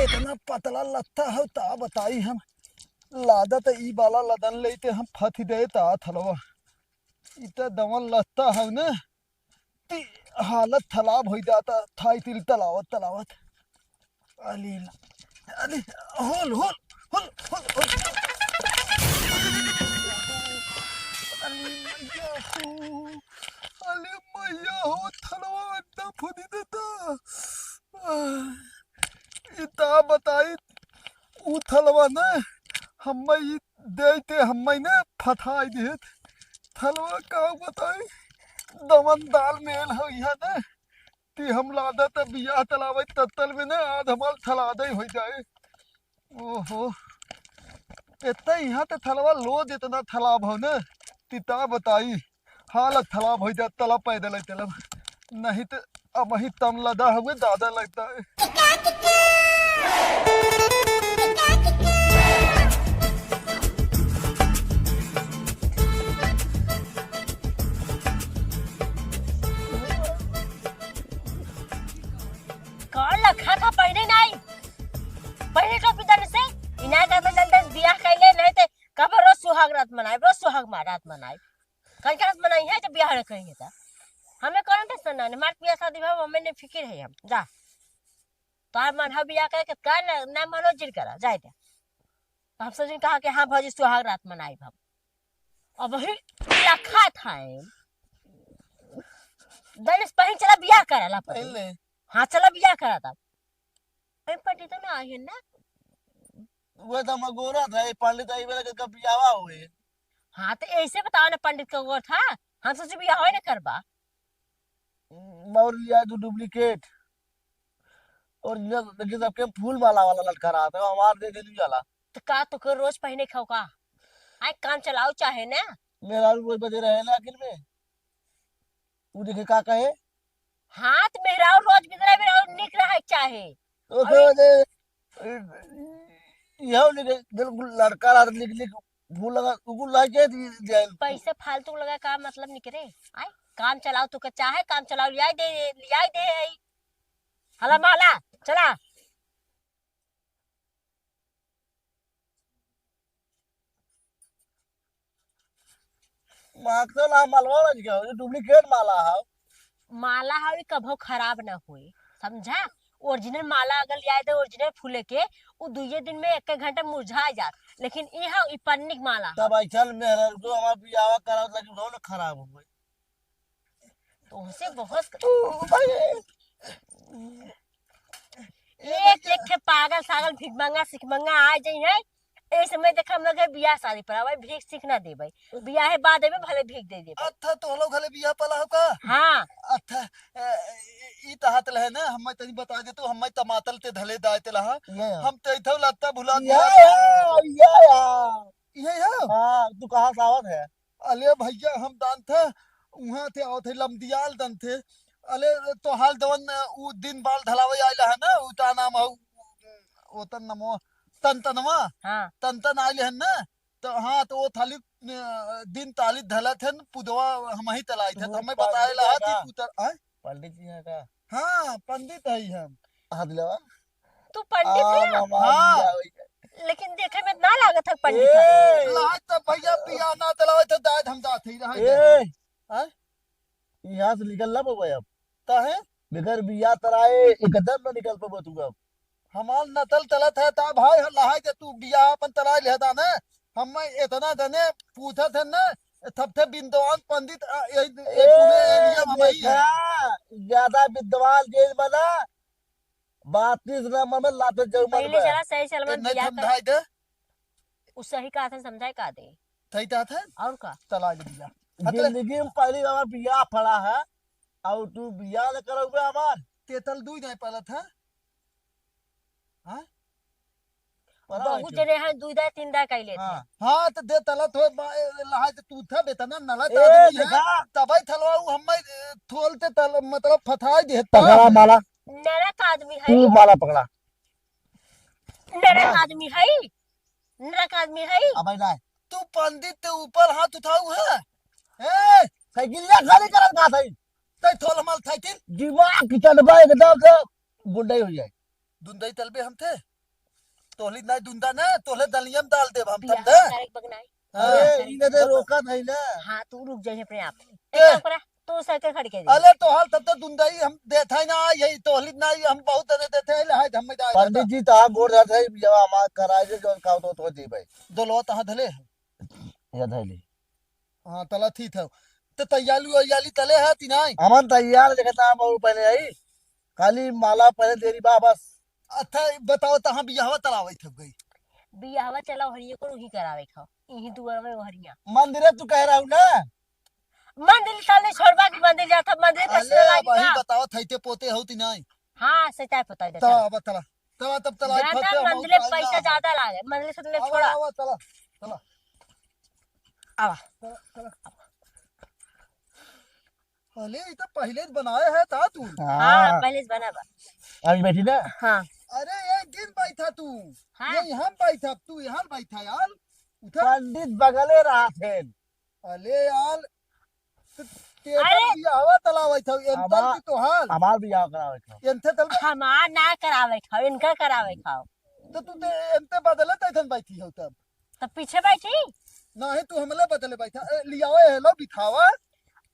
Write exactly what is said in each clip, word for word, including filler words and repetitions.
इतना पतला लत्ता हौ, ता बताई हम। लादा त ई बाला लदन लेते हम फथी दे ता थलवा। इ त दमन लत्ता हौ न, ती हालत थलाब होइ जाता, थाई तिल तलावत तलावत। अली, अली, होल, होल, होल, होल, होल। अली मैया हो, अली मैया हो, थलवा अंडा फुदी देता। आह, इता बताई, उ थलवा न, हम्मै ई देते, हम्मै न फथाई देत। थलवा का बताई, दमन दाल मेल हो यहाँ न, ती हम लादा त बियाह तलावे तत्तल में न, आज हमार थलादई होइ जाए। ओहो, इतना यहाँ त थलवा लोज इतना थलाब हो न, ती ता बताई, हालत थलाब होइ जात, तला पैदल है चलब, नहीं त अब ही तम लदा हुए दादा लगता है। कौन लखा था पहले नहीं? पहले तो पिता से इनाय का तो जल्दी से बियाह कर ले, नहीं तो कब रोज सुहाग रात मनाए, रोज सुहाग मा-, रात मनाए। कहीं का रात मनाई है जब बियाह नहीं करेंगे तो? हमें कौन टेंशन ना, हमारे बियाह शादी भाव हमें नहीं फिक्र है हम। जा। तो आप मन बियाह करे के का ना, ना मनो जिन करा, जाए दे। तो हम सब जिन कहा कि हाँ भौजी सुहाग रात मनाई हम। अब वही लखा था। दनिस पहले चला बियाह करा ला पहले। पहले। हाँ, चला बियाह करा तब। ए, पंडित ना आए हैं ना? वो तो मगोरा था, ये पंडित आई बेला के कब बियाहवा हुए? हाँ, तो ऐसे बताओ ना, पंडित का गोर था, हम सोचे बियाह होए ना करबा। और लिया तू duplicate, original देखिए, सबके फूल माला वाला लटका रहा था, हमार देखे नहीं जाला। तो का तो के रोज पहने खाओ का? आए काम चलाओ चाहे ना। मेरा रोज बजे रहे ना आखिर में। वो देखे का कहे? हाँ, तो मेहरारू रोज बिदरा मेहरारू निक रहे चाहे। ओके, और ओके। यह लिखे, बिल्कुल लड़का रहा, लिख, लिख, फूल लगा, उगु लाइके दि-, दिया। पैसे फालतू लगा का मतलब निकरे? आय, काम चलाओ तो के चाहे, काम चलाओ, लियाई दे, लियाई दे, आई। हला माला, चला। माखन ला मलवा लग गया, ये duplicate माला है। माला है, ये कभो खराब ना होए, समझा? Original माला अगर लियाए दे, original फूले के, उ दुइये दिन में एक एक घंटा मुरझा जात, लेकिन ये है, ये पन्नी के माला है। तब ऐसा मेहरारू को हमार बियाह करावत, लेकिन उन्होंने खराब हो गई। तोहसे बहुत क-, ओ भाई। एक, एक ठे पागल सागल भिखमंगा सिखमंगा आ जाई है। ए समय देख हम लोग के बियाह शादी पर आवे, भीख सीख ना देबै। बियाह बाद में भले भीख दे देबै। अच्छा, तो लोग भले बियाह पला हो का? हाँ। अच्छा, ए, ई, ई तहात लहे ना, हमें तनी बता दे तू, हमें तमातल ते धले दाए ते लहा। ये। हम ते इथौ लत्ता भुला ये दिया। या, ये या। ये या? हाँ, तू कहाँ से आवत है? अले भैया, हम दान थे, उहाँ थे आवत है, लमदियाल दान थे। अले तो हाल दवन, उ दिन बाल धलावे आइला है ना, उ का नाम है, ओतन नमो, तन तनवा, हाँ। तन तन आइले है ना, तो हाँ, तो वो थाली, अ, दिन ताली धलत है न, पुदवा हम ही तलाई थे, तो तू हमें बताए पंडित ला है थी का? पुतर, आय? पंडित जी हैं का? हाँ, पंडित है हम। हाथ लेवा। तू पंडित आ, है? मामा, हाँ। जी आवे। लेकिन देखे में ना लागत है पंडित है। ए! लाज तो भैया बियाह ना तलावे तो दाद हम दात ही रहा ए! हैं? यहाँ से निकल ना पावे अब। काहे? बगैर बियाह तराए एकदम ना निकल पावे तू अब। हमार नतल तलत है ता भाई, लहाई दे तू बियाह अपन तराए लेता ना। हम इतना जने पूछत है ना, तब थे बिंदवान पंडित, आ, यही, ये ए, पूरे area में हम ही हैं। देखा, ज्यादा विद्वान जेल बना, बातीस नंबर में लात जरूर पहले मरबे। चला सही सलामत ए, नहीं बियाह कर। समझाई दे। उ सही कहा था, समझाए का दे? सही कहा था? और का? चला जे बियाह। अतले जिंदगी में पहली बार बियाह पड़ा है, और तू बियाह न करौबे हमार? तेतल दुई नहीं पलत है? हाँ? पड़ा बहुत है जने हैं, दुई दाय, तीन दाय कह लेते हाँ। हैं। हाँ, तो दे तलत हो, बा-, ए, लहाई तो तू था, बेतना नलत ए, आदमी है। देखा। तबई थलवा उ हम्मे, ए, थोलते तल, मतलब, फथाई दे, पकड़ा माला। नरक आदमी है। तू माला पकड़ा। नरक हाँ। आदमी है। नरक आदमी है। अबे ना। तू पंडित के ऊपर हाथ उठाऊ है? ए, साइकिलिया खाली करल का सही? तै थोल हमाल थाइकिल? दिमाग की चढ़बा एकदम से गुंडई हो जाए। दुंदई तलबे हम थे? तोहली नाहीं दुंदा ना, तोहले दलिया में डाल देब हम, बियाह समझे? करे के बगनाई। हाँ। अरे, करे इने दे के रोका नहीं ना। हाँ, तू रुक जाइए अपने आप। ए? एक काम करा, तू साइकिल खड़ी कर दे। अले, तोहार तब तो दुंदाई हम देत है ना, यही तोहली नाहीं, हम बहुत दे देते हैं, ले, हाय, हम में जाए पंडित जी, तहाँ गोड़ धरत है, जब हमार कराए दे, जौन का होत हो, हो जी भाई। दोलवा तहाँ धले है। या धैली। हाँ, तला ठीक है। तो तैयारी वैयारी तले है कि नाहीं? हमन तैयार, देखत हम और पहले आई। खाली माला पहले देरी बा बस। अच्छा, बताओ, तहाँ बियाहवा तलावे थक गई? बियाहवा चला हरिये को नहीं करावे खाओ। यही दुआर में हरिया। मंदिर तू कह रहा हूँ ना? मंदिर साले छोड़बा की मंदिर जाता, मंदिर पे अले, से लागी वही ना। बताओ, थैते पोते हो कि नाहीं? हाँ, से चाय पता है, तला, चला। अब तला। तला, तब तला, ज्यादा फंसे हम मंदिर उतार पैसा ना। ज्यादा लागे, मंदिर से तुमने आवा, छोड़ा। आवा, तला, तला। आवा। तला, तला। अले, ई तो पहिले से बनाए है ता तू। हाँ, हाँ। पहिले से बना बा। अभी बैठी ना। हाँ। अरे, एक दिन बैठा तू। हाँ। ये यहाँ बैठा, तू यहाँ बैठा यार। उठा। पंडित बगले रहा थे। अले यार, त-, तेरे अरे! बियाहवा तलावत हौ, एंतर हमार, की तोहार। हमार बियाह करावे के। एंथे तल हमार ना करावे खाओ, इनका करावे खाओ। तो तू ते एंते बदले तैथन बैठी हो तब। तब पीछे बैठी? नाहीं, तू हमले बदले बैठा। ए, लियावे है लो बिठावा।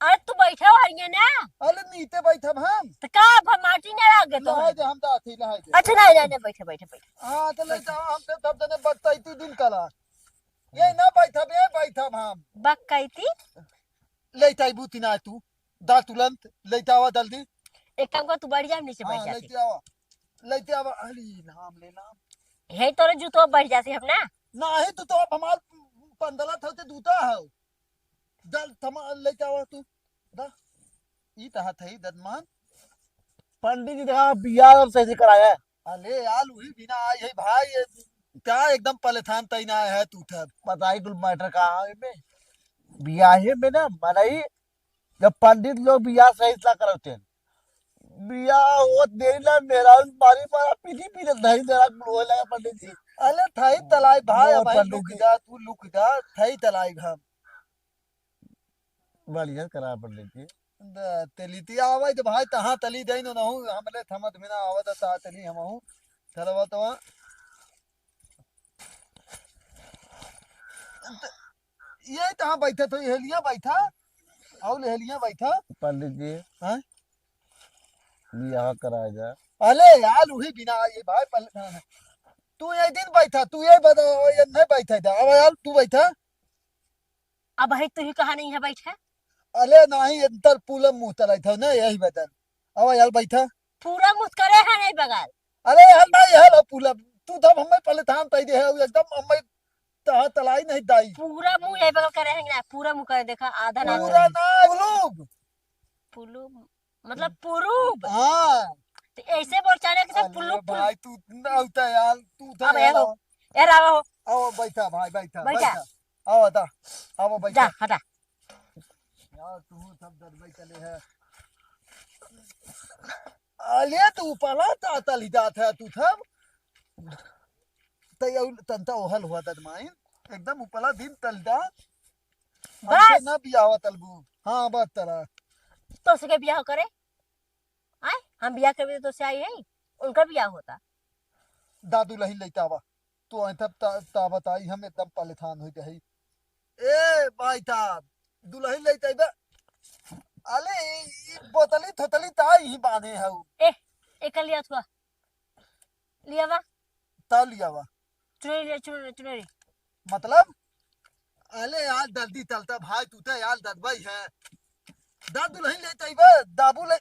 अरे तू बैठे हो हरिये ना। अरे नीते बैठब हम। तो का अब हम माटी ना लाग गए तो? नहाए दे, हम जात ही, नहाए दे। अच्छा, नहीं, नहीं, नहीं, बैठे, बैठे, बैठे। हाँ, तो ले जाओ, हम तो सब जने बकतैती दिन कला। ये ना बैठब, ये बैठब हम। बकैती? लेट आइबू ती ना तू। दा तुरंत, लेट आवा जल्दी। एक काम कर, तू बैठ जा, हम नीचे बैठ हाँ, जाते। लेट आवा। लेट आवा, अरे नाम ले नाम। हे तोरे जूतो बैठ जाते हम ना। नाहीं, तू तो अब हमार पंदला था, ते दूता है। जल थमा, लेट आवा तू। दा। ई तहा थई ददमान। पंडित जी देखा बियाह अब सही से कराया है। अले यार, वही बिना आई है भाई, ये क्या एकदम पलेथान तैना है तू थब। बताई कुल मैटर का है में। बियाहे में ना मनई, जब पंडित लोग बियाह सही से ना करते हैं, बियाह होत देरी ना मेरा मारी मारा पीटी पीटे धरी धरा कुल होए लगा पंडित जी। अले थाई तलाई भाई, बहुत अब भाई पंडित लुक जी। जा, तू लुक जा, थाई तलाई हम। बढ़िया करा पंडित जी। द-, तेली ती आवे तो भाई, तहाँ तली जाई नो नहु, हमले थमत में ना आवे तो ता तली हमहु। चलवा तो वहाँ। त-, ये तहाँ बैठा तो ये लिया बैठा, और ये लिया बैठा। पंडित जी। हाँ? बियाह करा जा। अले यार, वही बिना ये भाई पल-, हाँ, हाँ। तू ये दिन बैठा, तू ये बता, ये नहीं बैठा था। अब यार, तू बैठा। अब है तू ही कहा नहीं है बैठा? अले नहीं, अंतर पूरा मुँह तलाई था ना, यही बदन। अब यार बैठा। पूरा मुँह करे है नहीं बगल। अरे यार नहीं, यार पूरा, तू तब हमें पहले थाम तई दे है, एकदम हमें तहा तलाई नहीं दाई। पूरा मुँह यही बगल करे है ना, पूरा मुँह करे देखा, आधा ना पूरा करे। ना, पुलुब। पुलुब, मतलब पुरुब। हाँ। तो ऐसे बोल चाहे कि सब अरे पुलुब, पुलुब। भाई, तू ना होता यार, तू था अब यार, ये हो, आओ। यार आओ। आओ, बैठा भाई, बैठा, बैठा। बैठा। आओ, हटा। आओ, बैठा। जा, हटा। यार, तू सब दरबाई चले है। अले, तू पला ता तली जात है, तू सब। तै अउ तंता ओहल हुआ ददमाइन। एकदम उपला दिन तलदा। बस। हमसे ना बियाह तलबू। हाँ, बात तला। तो सके बियाह करे? आय? हम बियाह करबे तो से आई है? उनका बियाह होता। दादू लही लइता बा। तू आई तब ता, ता बताई हम एकदम परेशान हो जाई। ए, भाई साहब, दुलही लइता बा। अले, ई, ई बोतली थोतली ता ही बांधे हऊ। ए, एकर लिया थुआ। लियावा। ता लियावा। चुनरी ले, चुनरी, चुनरी। मतलब? अले यार, दर्दी तलता भाई, तू तो यार ददबई है। दा दुलही ले तइबे, दाबू ले,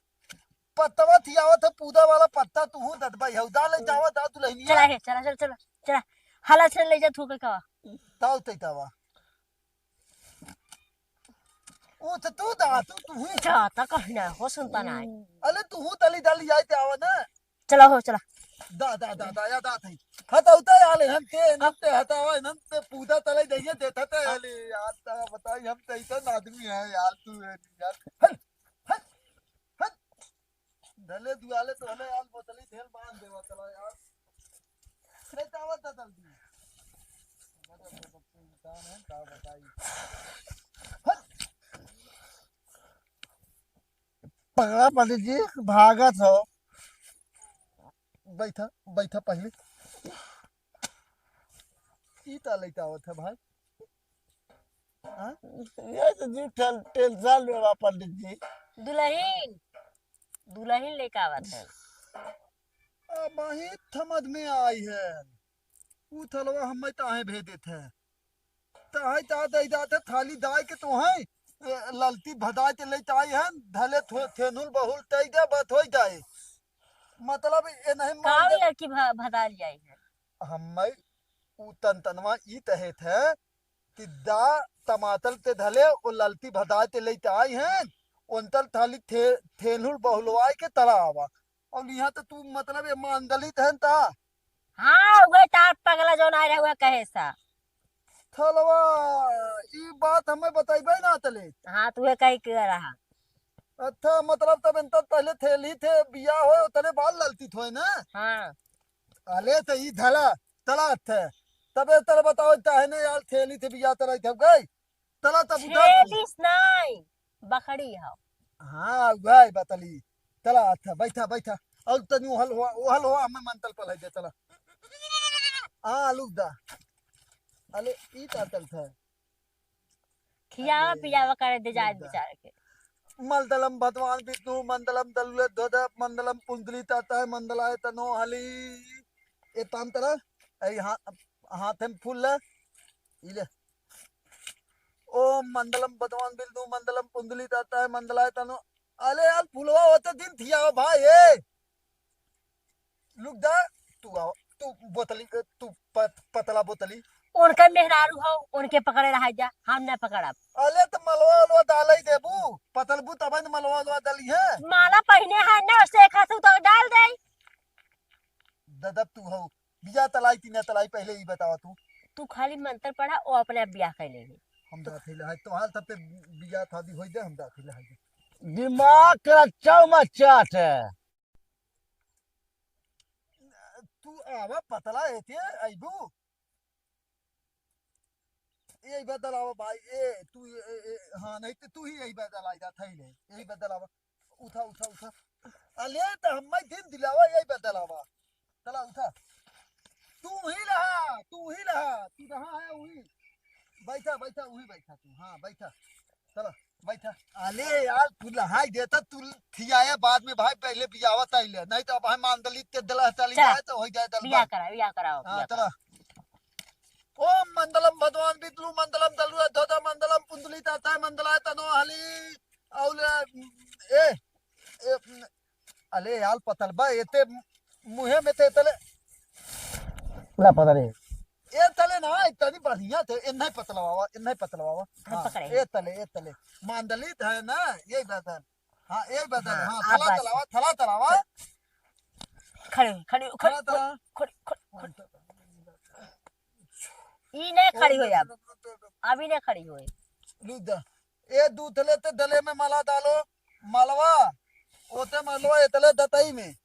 पत्तवा थियावत है, पूदा वाला पत्ता, तू हूँ ददबई है। दा ले जावा, दा दुलही लिया। चला हे, चला, चला, चला, चला। हाला से ले जा, थूके का। ता उतई तावा। ओ, तो तू दा, तू, तू ही। जाता कहीं ना, हो सुनता ना है। अले, तू हूँ तली दली आई ते आवा ना। चला हो, चला। दा, दा, दा, दा, या दा थई। हाँ, तो उतर आले, हम ते, नम ते हटावा, नम ते पूजा तले जाइए, देता ते आले, यार, ता बताई, हम तो ऐसा आदमी है, यार, तू है, यार। हल, हल, हल। धले दुआले तो हले यार, बोतली ढेल बांध देवा, चला यार। ले जावा ता जल्दी। गजब, गजब के इंसान है, का बताई। हल। पकड़ा पंडित जी, भागत हो। बैठा, बैठा पहले। ई ता लइका आवत है भाई। हाँ? ये तो जी टें-, टेंशन में बा पंडित जी। दुलहिन, दुलहिन लेके आवत है। अबहीं थमद में आई है। ऊ थलवा हम्मे ताहे भेज देत है। ताहे ता दे जात है थाली दाई के तोहे, ए, ललती भदाई ते लेत आई है, धले थो-, थेनुल बहुल तई दे, बात होई जाए। मतलब, ए नहीं का मान दे। लड़की भ-, भदाई आई है? हम्मे ऊ तन तनवा ई तहे थे कि दा तमातल ते धले ओ ललती भदाई ते लेते आई हैं, ओंतल थाली थे-, थेलहुल बहुलवाई के तला आवा। और यहाँ तो तू मतलब ये मांदली तहन ता। हाँ, उहे तार पगला जौन आए रहे, उहे कहे सा। थलवा, ई बात हमें बताइबे ना तले। हाँ, तू उहे कही के रहा। अच्छा, मतलब तब इनतल पहले थेली थे बिया होए, तले बाल ललती थोए ना? हाँ। अले त ई धला, तला थे। तबे तले बताओ, चाहे नहीं यार, थेली थे बिया तला थे गई। तला तब उठा। थेली नहीं, बखड़ी हो। हाँ, उहे बतली। तला थे, बैठा, बैठा। और तनी ओहल हुआ, ओहल हुआ, हमें मंतल पलाई दे, तला। हाँ, लुक दा। अले, ई तातल थे। खियावा अरे, पियावा करे दे जाए बेचारे के। मंदलम भगवान विष्णु, मंदलम दलुले ध्वज, मंदलम पुंडली ताता है, मंदलाय तनो हली। ए ताम तला, ए हा-, हाथ में फूल ले, ई ले। ओम मंदलम भगवान विष्णु, मंदलम पुंडली ताता है, मंदलाय तनो। अले यार, फुलवा होते दिन थिया भाई, ए। लुक दा, तू आओ, तू बोतली, तू पत-, पतला बोतली। उनके मेहरारू हो, उनके पकड़े रहा जा, हम ना पकड़ब। अले त मलवा उलवा डाले देबू, पतलबू तबे न मलवा उलवा डाली है। माला पहिने है ना, से खासू तो डाल दे। ददब तू हो, बिया तलाई तीन तलाई पहले ही बतावा तू। तू खाली मंत्र पढ़ा, वो अपने आप बियाह कर लेंगे। हम दाखिल है, तो हाल तब पे बिया था भी होई दे, हम दाखिल है। दिमाग का चौमा चाट है। तू आवा पतला एते अइबू। ए बदल आवा भाई, ए, तू, ए, ए, हाँ, नहीं तो तू ही यही बदल आई जा, थई ले, यही बदल आवा। उठा, उठा, उठा। अले, तो हम्मे दिन दिलावा, यही बदल आवा। चला, उठा। तू ही रहा, तू ही रहा, तू रहा है वही। बैठा, बैठा, वही बैठा तू, हाँ, बैठा। चला, बैठा। अले यार, तू लहाई देता, तू थियाया बाद में भाई, पहले बियावत आइले, नहीं तो अब हम मांदली ते दला चली चला। जाए तो हो जाए दल बिया बंद। करा, बिया कराओ, हाँ, बिया चला। कराओ। ओम मंदलम भगवान विष्णु मंदलम दलुआ ध्वजा मंदलम पुंडली ताता मंदलाय तनो हली। औले, ए, ए, अले यार पतल बा, एते मुहे में ते तले। ला पता नहीं। ए तले ना, ए तनी बढ़िया थे, ए नहीं पतलवावा, ए नहीं पतलवावा। हम हाँ, पकड़े। ए तले, ए तले। मांदलित है ना, यही बदन। हाँ, यही बदन, हाँ, हाँ, आप थला बात तलावा, थला तलावा। खड़ी, खड़ी, खड़ी, थला तलावा। खड़ी, खड़ी, खड़ी। ई नहीं खड़ी होई अब। अभी नहीं खड़ी होई। लुद्दा। ए दू थले ते दले में मला डालो, मलवा, ओते मलवा एतले दतई में।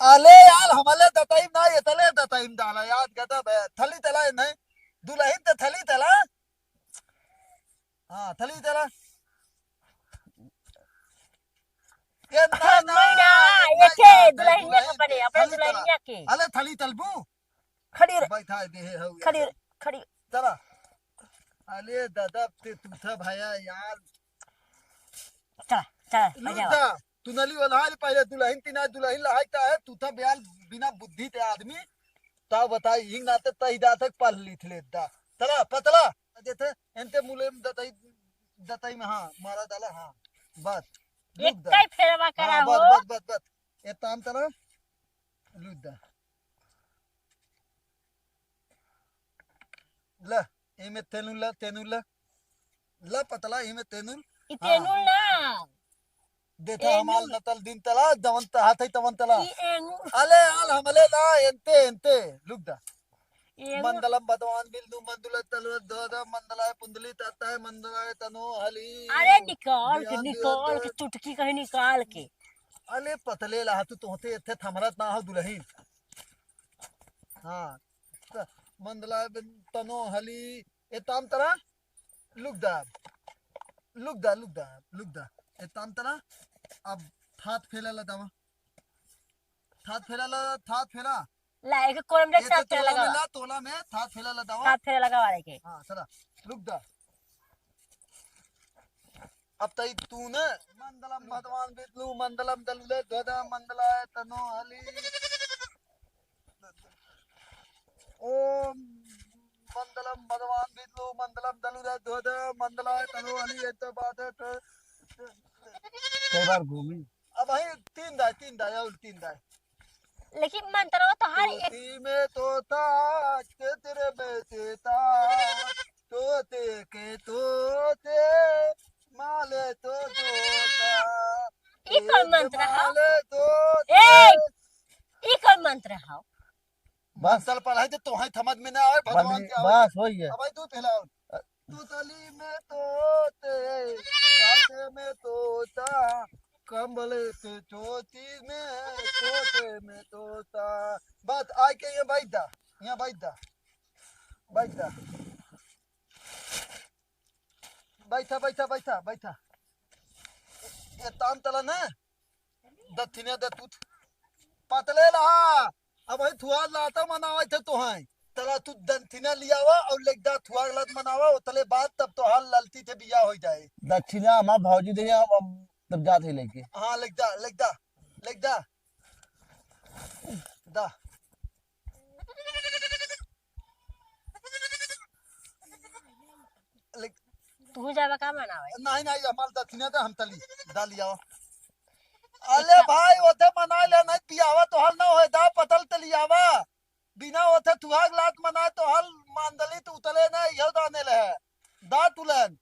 आले यार, हमले दतई में ना, एतले दतई में डाला, याद गदब है। थली तला है नहीं, दुलहिन ते थली तला। हाँ, थली तला। ये ना, ना, नहीं ना, ना, ये ना, के ना, दुलहिनिया दुलहिन के बने, ते अपने थली तला। दुलहिनिया के। अले थली तलबू? खड़ी रह। बैठा दे है, हऊ खड़ी, यार। खड़ी। चला। अले दादा, ते तू था भया यार। चला, चला, लूट बजावा। दा, तू नली वाला हाल पहले दुलहिन तीना दुलहिन लहाई ता है, तू था ब्याल बिना बुद्धि ते आदमी। ता बताई, हिंग नाते तही दा तक पढ़ ली थले दा। चला, पतला। देते, एनते मुले में दतई, दतई में, हाँ, मारा डाला, हाँ। बस। एक लूट दा। कई फेरवा हाँ, करा बस, हो। बस, बस, बस। ए ताम तला। लूट दा। ला, एमे तेनुल ला, तेनुल ला। ला पतला, एमे तेनुल। ई हाँ। तेनुल ना। देखा, एनुल। हमाल नतल दिन तला, जवन त-, हाथ है तवन तला। ई एनुल। अले, आल हमले ला, एनते, एनते। लुक दा। एनुल। मंदलम भगवान बिंदु मंदुल तलवा दोदा मंदलाय पुंदली ताताय मंदलाय तनो हली। अरे निकाल के, बिहान निकाल के, दिया चुटकी कहीं निकाल के। अले पतले ला, तू तोहते एथे थमरत ना हो दुलहिन। हाँ, त-, मंदला बिन तनो हली, ए ताम तरा, लुक दा, लुक दा, लुक दा, लुक दा, ए ताम तरा, अब थात फेला ला दावा, थात फेला ला, थात फेला, ला, एक कोरम रे, ये सात तो फेरा तोला में लगावा। ला, तोला में सात फेरा लगावा। सात फेरा लगावा रे के। हाँ, चला, रुक जा। अब तई तू न मंदलम भगवान विष्णु मंदलम दलुले ध्वद मंदलाय तनो हली। ओम मंदलम भगवान विष्णु मंदलम दलुले ध्वद मंदलाय तनो हली। एक तो बात है तो कई बार घूमी। अब भाई तीन दाय, तीन दाय, और तीन दाय। लेकिन मंतरवा तोहार एक तोती में तोता, चित्र में तोता, तोते के तोते, माले तो तोता। ई कौन मंत्र है? माले तोते। ए, ई कौन मंत्र है? बस। मंत्र पढ़ाई तो तोहाई समझ में ना आवे, बस, भगवान के आवे। बस, वही है। अब भाई तू फैलाओ। अ- तुतली में तोते, कांटे में तोता, कंबल के चोटी में, तोते में तोता। बात आके ये बैठ जा, यहाँ बैठ जा, बैठ जा। बैठा, बैठा, बैठा, बैठा। ये ताम तला ना, दथिने दे तू। पतले रहा। अब भाई थुआर लाता मनावे थे तो हैं। तला तू दथिने लियावा और लेक दा थुआर लात मनावा, ओतले बाद तब तोहार ललती थे बिया हो जाए। दक्षिणा हमार भौजी दे, हम, हम तब जात है लेके। हाँ, लेक दा, लेक दा, लेक दा। दा। लेक- तू जाबा का मनावे? नहीं, नहीं, हमार दक्षिणा दे, हम तली, दा लियावा। अले अच्छा। भाई, ओते मना ले, नहीं पियावा तो हल ना होए, दा पतल तली आवा। बिना ओते थुआग लात मनाए तो हल मांदली तो उतले ना, यो दाने ले। दा तुलन,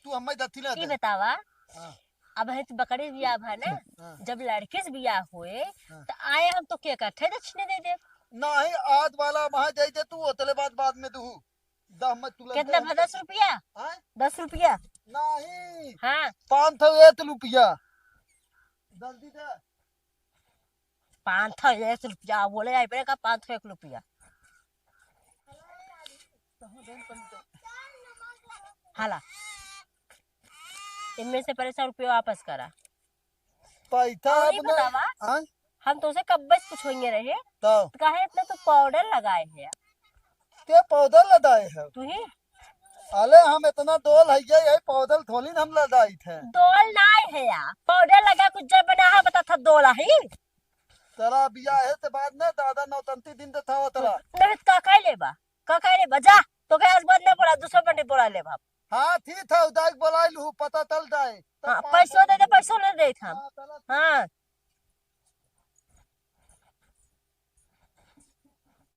तू हमें दक्षिणा ई दे। बतावा, हाँ। अब है तो बकरी बियाह भा ना, हाँ। जब लड़के से बियाह होए, हाँ। तो आए हम तो के कथे दक्षिणा दे दे। नहीं, आज वाला वहाँ जाई दे तू, ओतले बाद, बाद में दूहू। दा हमें तुलन कितना दे। भा? दस रुपया? हाँ? दस रुपया? नहीं। हाँ। पाँच सौ एक रुपया। जल्दी दे। पाँच सौ एक रुपया बोले, आई बेरे का पाँच सौ एक रुपया। हाला, इनमें से पहले सौ रुपया वापस करा। पैसा और ये अपने बतावा, हाँ? हम तोसे कब्बे से पूछेंगे रहे, तो? तो काहे इतना तू पाउडर लगाए है? ते पाउडर लगाए है? तू ही? अले हम इतना डोल है, ये, ये पाउडर थोड़ी ना हम लगाई थे। डोल नाय है या, पाउडर लगा कुछ जब बना है, बता था डोल है। तेरा बिया है ते बाद में दादा नौतंती दिन ते था तेरा। नहीं तो का खाई लेबा, का खाई लेबा, जा, तो के आज बाद ना बोला, दूसरा पंडित बोला लेबा। हाँ, ठीक था, उदाई बोला लू, पता चल जाए। हाँ, पैसो दे दे, पैसो नहीं दे हम। हाँ, चला। हाँ।